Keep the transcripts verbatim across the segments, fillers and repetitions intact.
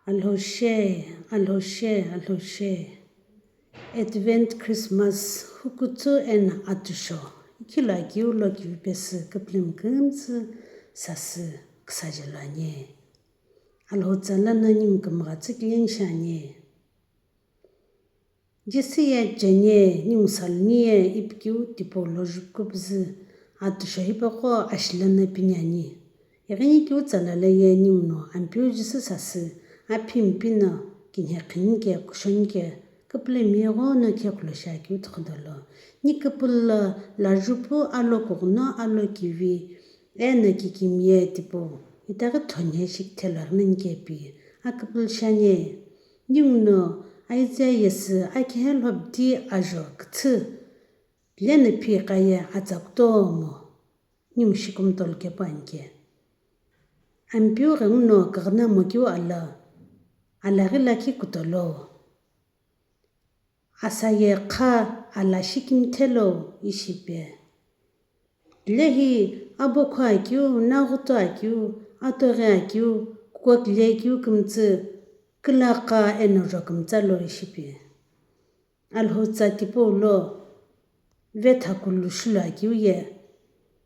Alhou she, Alhou she, Alhou she. Advent, Christmas, hukutsu eno atusho. Ikhilo akeu lo kivi pesü küpülümi kümtsü sasü küsajelo ani. Alhou tsa lono ningu kümgha tsükile ni shi ani. Jisü ye cheni ye, ningu saluni ye, ipi keu tipau lo jupukupüzü, atusho hipaqo ashi lono pini ani. Ighinikeu tsa lala ye ninguno Ampeu Jisü sasü, aphi mpi no kinhe qhinike, kushonike, küpülümi ighono khekhulo shiakeu tükhüdolo. Ni küpülü lo lajupu alo kughuno alo kivi, eno kikimiye tipau, itaghi thonhe shikithelo ighinike pi, aküpülü shi ani. Ninguno Isaiah yesü akihe lhobiti ajo küthü, leno phi qaye atsa kutomo, ningu shikumtolo kepu anike. Ampeu ghenguno kughuno mokeu alo, alaghi lakhi kutolo. Asa ye kha ala shikimthelo ishi pi. Lehi abokhu akeu, naghutu akeu, atoghi akeu, kukokile akeu kümtsü, külakha eno jokümtsa lo ishi pi. Alhou tsa tipau lo vetha kulu shilo akeu ye,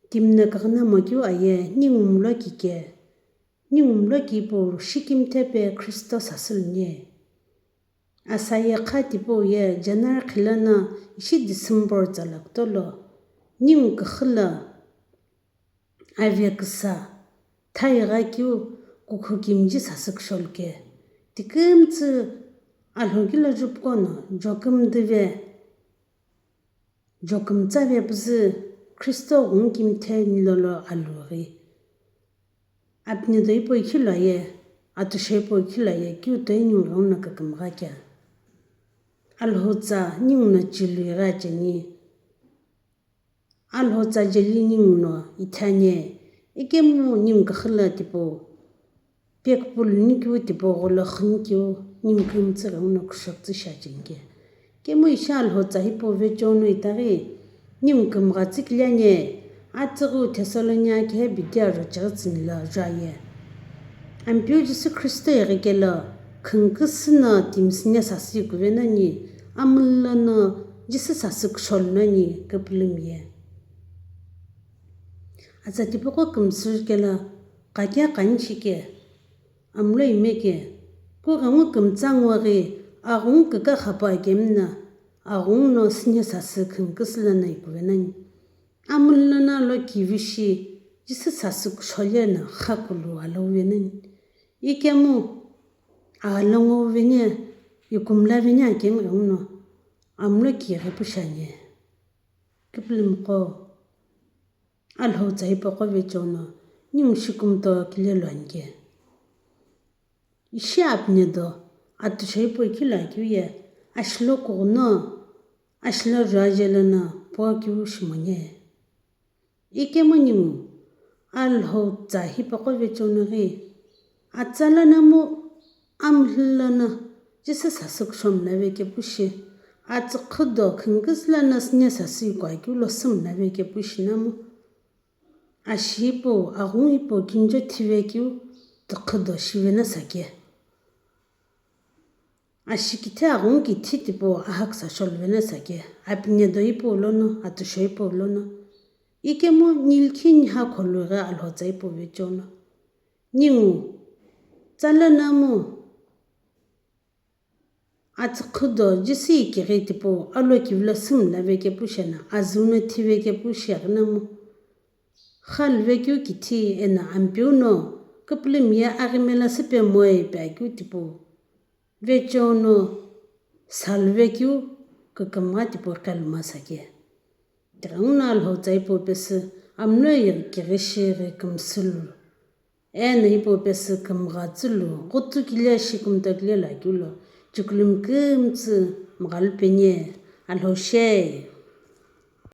timi no kughuno mokeu aye, ningu mlo kike, ningu mlo kipau shikimthe pi Christos asü luni. Asa ye kha tipau ye January khe lono ishi December tsa lo kutolo, ningu küxü lo ave küsa, thai gha keu, kukhu kimiji sasü kusholuke. Tikümtsü Alhou kilo jupuqo no jokümdüve, jokümtsave püzü Christo ghungu kimthe nilolo alughi. Apine do hipau ikhilo ye, atusho hipau ikhilo ye, keu toi ningu ghenguno kükümgha kea. Alhou tsa ninguno chilu ighi acheni. Alhou tsa jeli ninguno ithi ani, ikemu ningu küxü lo tipau, pekupulu nikeu tipau gholo xü nikeu, ningu kümtsü ghenguno kushokütsü shi acheni ke. Ikemu ishi Alhou tsa hipau vecheo no itaghi, ningu kümgha tsükile ani, atsüghü Thessalonica kehe bidi ajo chighi tsüni lo juaye. Ampeu Jisü Christo ighi kelo, khünküsü no timi süne sasü ikuve nani, amullo no Jisü sasü kusholu nani küpülümi ye. Atsa tipaqo kümsü kelo, qake qani shike, amlo ime ke, kughengu kümtsa ngoghi, aghungu küka khapu akemi no, aghungu no süne sasü khünküsü lono ikuve nani. Amullo no alo kivi shi, Jisü sasü kushole no kha kulu alou ve nani. Ikemu, alo ngo veni, ikumla veni akemu ghenguno, amlo kighi pu shi ani. Küpülümiqo, Alhou tsa hipaqo vecheo no, ningu shikumto kile lo anike. Ishi apine do, atusho hipau ikhilo akeu ye, ashilo kughuno, ashilo juaje lono, po keu shimoni. Ikemu ningu, Alhou tsa hipaqo vecheo no ghi, atsa lono mu, amullo no, Jisü sasü kusho mlave kepu shi, atsüqhü do khünküsü lono süne sasü ikuakeu lo sümlave kepu shi namu. Ashi hipau, aghungu hipau kinjo thive keu, tüqhü do shive no sake. Ashi kithi aghungu kithi tipau ahaküsa sholuve no sake, apine do hipau lono, atusho hipau lono. Ikemu nilikhi niha kholu ghi Alhou tsa hipau vecheo no. Ningu, tsa lono mu, atsüqhü do Jisü ikighi tipau alo kivi lo sümlave kepu shi no, azüu no thive kepu shi aghi namu. Khaluve keu kithi eno Ampeu no, küpülümi ye aghime lo süpe moi pi akeu tipau. Vecheo no salve keu kükümgha tipau qeluma sake. Tighenguno Alhou tsa hipau pesü amlo ighi kighi shi ghi kümsülu. Eno hipau pesü kümgha tsülu, ghutsu kile shi kumto kile lo akeu lo, chükülümi kümtsü mghalu peni, Alhou she.